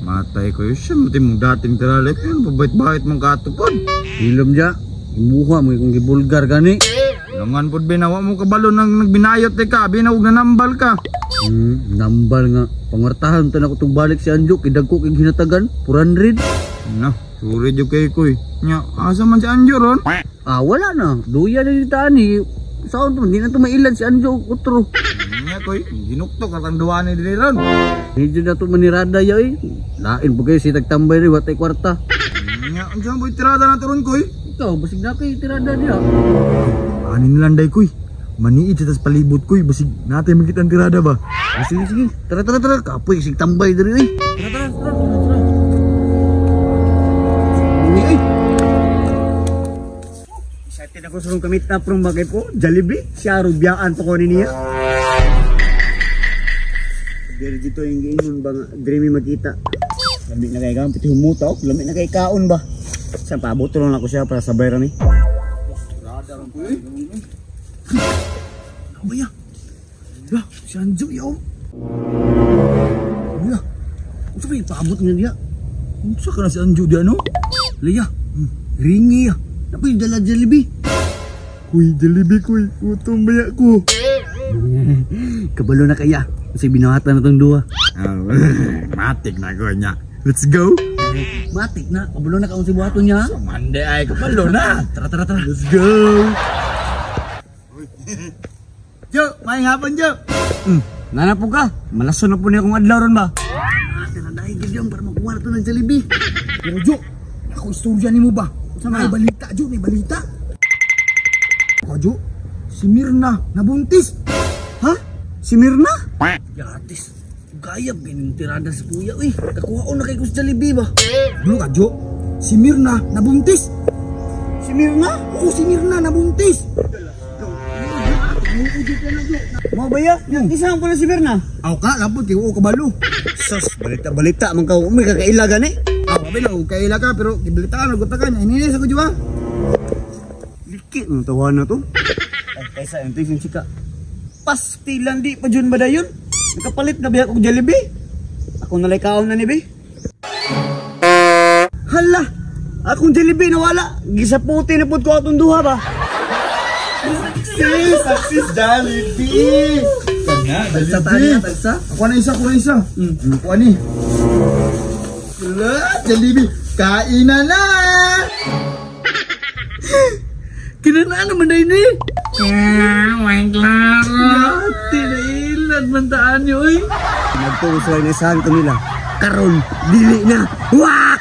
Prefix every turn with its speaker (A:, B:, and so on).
A: Matay ko yun siya, mati mong dating tiralay ko yun, pabait-bait mong katupod.
B: Hilom ja, imuha mo kung gibulgar gani.
A: Langan pod binawa mo kabalo nang nagbinayot eh ka, binawag na nambal ka.
B: Nambal nga. Pangartahan ta na ko tong balik si Anjo, kidagko kay hinatagan, 400.
A: Na, sorry jud kay koy. Nya, asa man si Anjo ron?
B: Ah, wala na. Duya na dito ani. Saan to? Hindi na to mailan si Anjo utro.
A: Nya koy, ginuktok ang duwa ni diri ron.
B: Medyo na to manirada ya eh. Lain po kayo si tagtambay rin, watay kwarta.
A: Nya, unsa man boy tirada na to ron koy?
B: Ikaw, basig na kay tirada niya.
A: Ani nilanday koy. Maniid sa tas palibot koy, basig natay makita ang tirada ba?
B: Ah, sige, sige. Tara, tara, tara. Kapoy, sig tambay diri eh. Tara, tara, tara, tara, tara. Uy, ay.
C: Excited ako sa kami taprong bagay po. Jollibee, siya rubiyaan to ko niya. Pero dito yung giingon ba nga, dreamy magkita. Lami na kay kaon, pati humuta ok, lami na kay kaon ba. Sa paabot lang ako siya para sabay ra ni.
A: Abaya. Lah, si Anjo yaw. Lah,
B: Unsa may paabot nga niya?
A: unsa ka na si Anjo di ano?
B: Laya, ringi ah. Napay dala Jollibee.
A: Kuy, Jollibee kuy, gutom ba ko?
B: Kabalo na kaya. Kasi binahatan na tong duha.
A: Matik na ko niya. Let's go.
B: Matik na. Kabalo na kaon si buhaton niya.
A: Mande ay kabalo na.
B: Tara, tara, tara.
A: Let's go. Jo, may hapon Jo.
C: Nana po ka, malason na po niya kung adlaw ron ba.
B: Ah, tara dahil gid yung para makuha na to ng Jollibee.
A: Pero Jo, ako istorya nimo ba?
C: Unsa man?
A: May balita Jo, may balita. Ako Jo, si Mirna nabuntis.
C: Ha? Si Mirna?
B: Yatis. Gayab gining tirada sa kuya uy. Kakuhaon na kay ko sa Jollibee ba?
A: Ano ka Jo? Si Mirna nabuntis.
C: Si Mirna?
A: Oo, si Mirna nabuntis.
C: Mo ba ya? Isa po na si Mirna.
A: Aw ka, lapod kay oo kabalo.
C: Sus, balita-balita man ka, umay kakaila gani.
A: Aw, kabilo, kaila ka pero gibalitaan og ka niya. Ini sa ko Jo ah.
C: Liki ng tawa na to. Ay, kaysa yung tingin chika. Pastilan di pa jun ba dayon? Nakapalit na biya og Jollibee. Ako nalay kaon na ni be. Hala! Akong Jollibee nawala. Gisaputi na pud ko atong duha ba.
A: Success! Success Jollibee! Kana,
B: Tagsa tani, tagsa.
A: Ako na isa, ako na isa. Ako ani. Wala, Jollibee. Kain na na!
B: Kinanaan naman na ini. Yati na ilad man taan niyo uy.
C: Nagtuo sila ni saan ko nila. Karon dili na. Wah!